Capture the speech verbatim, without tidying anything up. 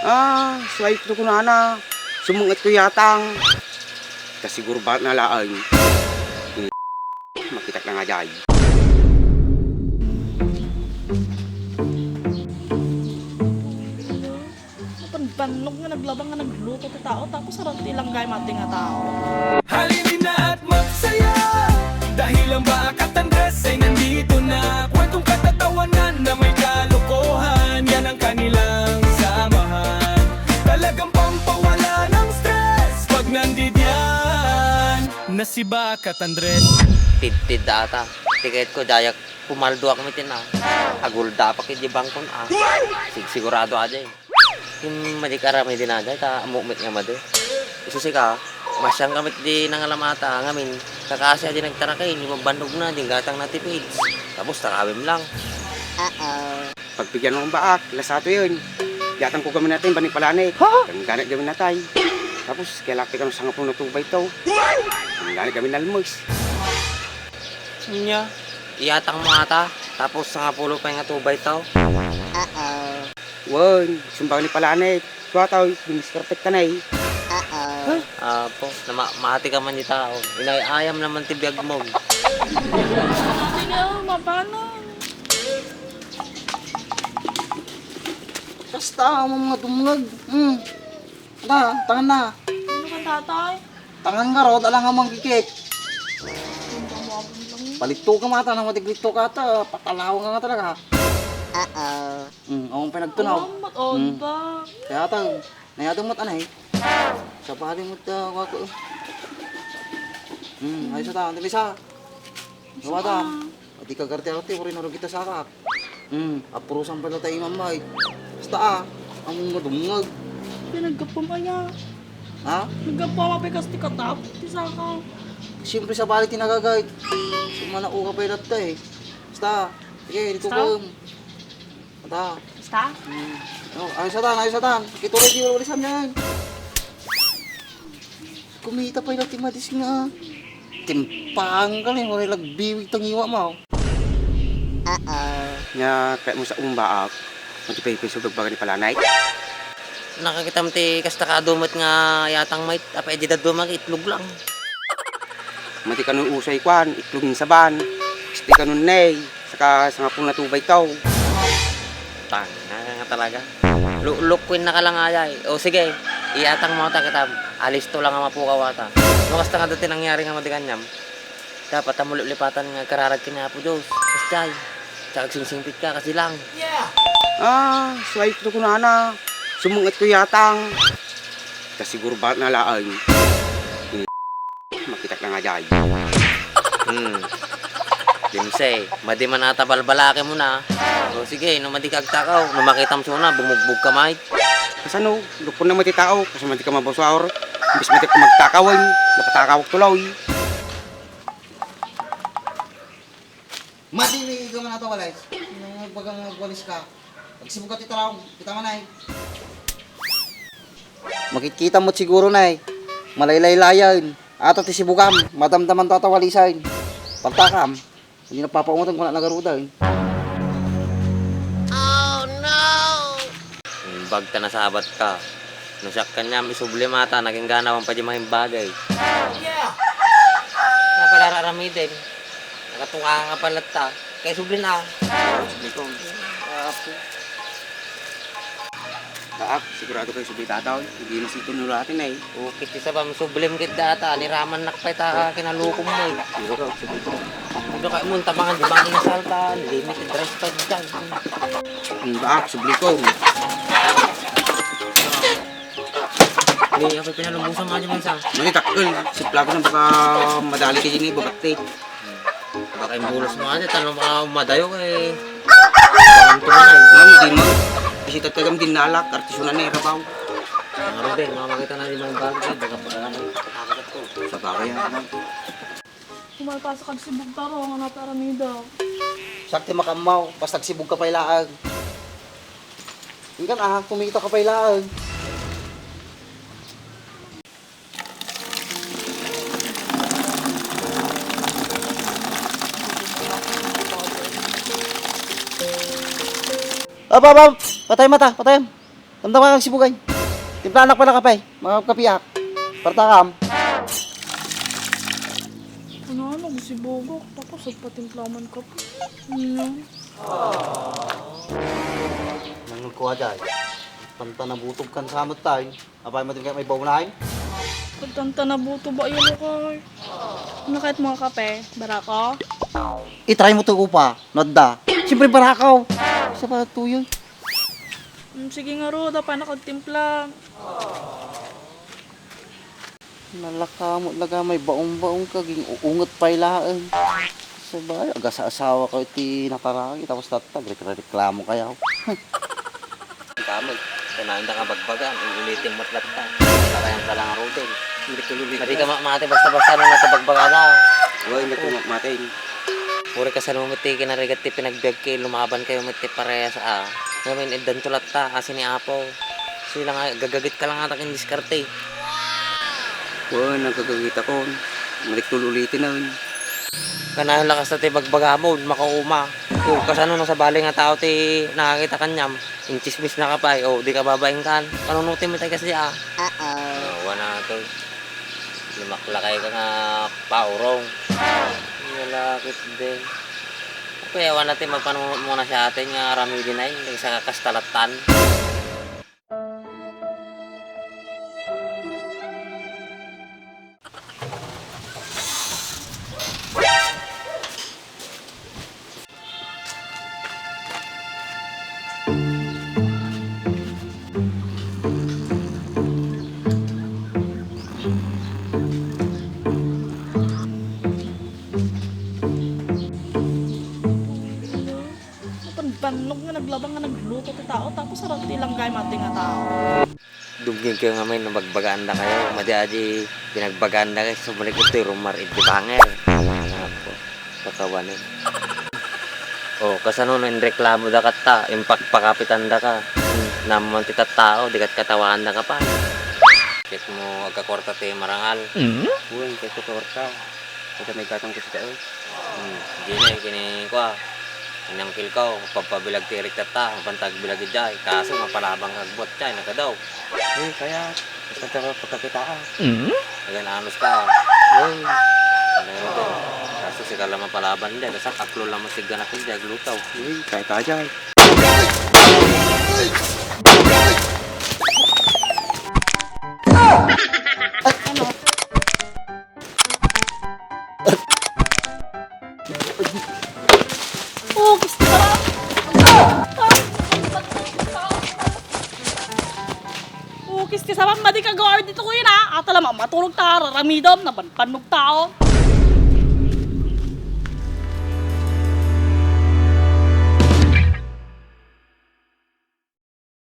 Ah, so ay ito kunana. Sumunget ko yatang. Ta siguro ba na laeng. Hmm. Makitak na nga jay. Napanbannog nga naglabang nga nagluto ti tao, tapos arat ti langgay mati nga tao. Halina at magsaya, dahil ang Baak at Andres ay nandito na. Kwentong katatawanan na may kalokohan, yan ang kanilang samahan. Talagang pampawala ng stress pag nandidiyan na si Baak at Andres. Tidtid data. Tiket ko, dayak pumaldo kami tin, ah. Agulda pa kay di bangkon, ah. Sigsigurado aja, eh. Yung madi karami din aja, ta amok met nga madi. Isu sika, masyang kami di nangalamata, ngamin, kakasi aja nagtarakay, ni pagbannog na, di gatang na tipids. Tapos tarawim lang. Uh-oh. Pagpigyan mo ang Baak, lasato yun. Yatang ko kami natin, bani pala na eh. Ha? Ang ganit gawin natay. Tapos, kaya lakti kami sa nga puno tubay to. Ang ganit gawin almos. Nya, iyatang mo ata, tapos sangapulo pay nga tubay to. Uh-oh. Wen, sumbang ni pala na eh. Suwataw, dumiskarpet ka na eh. Uh-oh. Apo, na ma- mahati ka man di tao. Inay-ayam naman ti biag mo. Sige, mapano? Kasta, ang mga dumngag. Hmm. Ada, tangan na. Ano ka, tatay? Tangan nga rod, alang nga manggikik. Ang tawag lang. Palitto ka mata, nang matiglitto ka ata, patalaw nga nga talaga. Uh-oh. Hmm, ang pinagtunaw. Ang mat-, oh, hmm. Ba? Kaya ata, nayadong mat anay. Sa pali mo ta, wako. Hmm, ayos ata, ang tabisa. Wata. Adi ka garte-arte, uri na kita sakak. Hmm, apurusan pala tayo, Imam, bay. Basta, ah, ang madungag. Pinagkapam aya. Ha? Nagkapam, apikas ti katap, ti saka. Siyempre, sa bali, tinagagay. Sumana, uka pa ilatta, eh. Basta, sige, dito Basta? Ka. Ata. Basta? Hmm. Oh, ayos atan, ayos atan. Kituloy, di wala isam yan. Kumita pa ila ti madis nga timpang ka ni, wala lagbiwig tangiwa mo. Uh-oh. Nya, kaya mo sa umbaak, matipay-pay sa bagbaga ni Palanay? Nakakita mo ti kasta ka dumet nga yatang mait, apa, edi daduma nga itlog lang. Mati kanon usay kuan, itlog ng saban. Isti kanon nay, saka sangapulo na tubay taw. Tanga nga talaga. Lu-, lukwin na ka lang, ayay. O sige, iyatang mo ta kitam. Alisto lang nga mapukaw ata. No, kasta nga dati nangyari nga madi kaniam. Dapat a mo liplipatan nga agkararag ken Apo Dios. Kastay. Tsaka agsingsingpit ka, kasi lang. Ah, suway ito kunana. Sumunget ko yatang. Ta siguro ba na laeng. Makitak na nga jay. Hmm. Dimse, madi man ata balbalaki mo na. O sige, no madi ka agtakaw, no makitam suna, bumugbog ka, mait. Kasano? Lupon na mati tao, kasi mati ka mabusuaor. Imbis mati ka magtakawan, nakatakawak tuloy. Mati, ikaw man ata walis. Nung nagbagang nagwalis ka, pagsibog ka ti talong, kita man ay. Makikita mo siguro na eh. Malaylaylayan. Ato ti sibugam, madamdaman to ato walisan. Pagtakam, hindi napapaungutan kung nagarudan. Imbag ta nasabat ka. No siak kaniam, isubli mata, naging ganawan pa di mahimbagay. Napalararamiden. Nakatunga nga palatta. Kay subli na. Subli ko. Apo. Taak, sigurado kayo subli tataw. Hindi masito nulatin ay. Okay, ti sabam, sublim gid data. Niraman nak pa ita kinalukom mo eh. Siguro, subli ko. Ano kayo mo, tabangan, di ba ang nasalta? Limited rice pa dyan. Ang baak, subli ko. Hindi, ako pinalumbusan nga dyan sa. Mali, takkel. Siplago na baka madali kayo ni babatte. Baka imbulos mo ate, tanong baka umadayo kay. Tanong ko na eh. Mami, di mo. Bisita taga din nalak, artisunan na irabaw. Ang Ruben, mga makita na di mo yung bagay, baka pagkakanan. Sa bagay yan, ano? Kumalpasa kag sibog taro, nga nata aramida. Sakti makamaw, basta sibog ka pay laag. Ingkan, ah, kumita ka pay laag. Up, up, up! Patay mata, patay. Amda ka agsibugay. Timplanak pala kape. Mangkapiak. Partakam. Ano, ano, agsibugak. Tapos, agpatimpla man kape. Ano? Nangulko a jay. Tanta nabutog kan samot tayo. Apay mo din kayo may baunain? Tanta nabutog ba yun, okay? Ano kahit mga kape? Barako? I-try mo to, upa. Nadda. Siyempre, barakaw. Sa pa tuyo. Mm, sige nga, Rod. Apay nakagtimpla. Nalaka mo talaga, may baong-baong ka, ging uunget pay laeng. Sabay, agasa-asawa kayo ti nakaragi, tapos tatta, agreklamo kayo. Kamot, kanayon da nga bagbagan, ulitin mo latta. Kakayan ka lang, Rodel. Hindi ko ulit. Madi ka ma-, mati basta-basta no nagkabagbaga na. Uy, hindi ko ma-, mati. Puri kasano mo ti kinarigat ti pinagbiag ki, lumaban kayo mo ti parehas, ah. Ngamin, iddan to latta, asi ni Apo. Sila nga, gagagit ka lang ata kin diskarte. Wen, nagkagagita kon. Malik tul ulitin na, wen. Kanayon lakas na ti bagbagamon, makauma. O, kasano no sabali nga tao ti nakakita kanyam? Inchismis na ka pay, o, di ka babaing kan. Panunutin mo tayo kasi, ah. Uh-oh. Wana to. Lumaklakay ka nga paurong. Lalakit din. Kuya, wana ti mapanunot mo na siya atin nga ramidin ay, sa kastalatan. Panbannog nga naglabang nga nagluto ti tao, tapos arang ti langgay mati nga tao. Dumngegkayo ngamin no bagbagaanda kayo. Madi-adi binagbagaanda kayo, sumalik itoy rumar iti bangir. Apo, pakawanen. O, kasano no inreklamo da katta, impakpakapitan da ka. Naman ti tattao, di kat katawanan da ka pa. Ket mo agkakuarta ti marangal. Mm? Uy, ket ti kuarta. Ket may gatang ko sa tao. Hmm, di na, eh, kini, kua, inangkil ko, pagpabilag ti iriktatta, mapantag bilag idiay, kaso mapalabang kag buat diay, nagadaw. Eh, kaya, basta ka pagkakita ka. Mm? Agan anus ka. Uy. Ano yun to? Kaso si Carla mapalaban diay, basta aklo lang masigan ako diay, aglutaw. Uy, kaya tayo diay. Ano? Oh, gusto ka? Oh, gusto ka? Madi ka guard dito, kuya, na? Ata lamang maturog ta, raramidom, nabanpannog tao.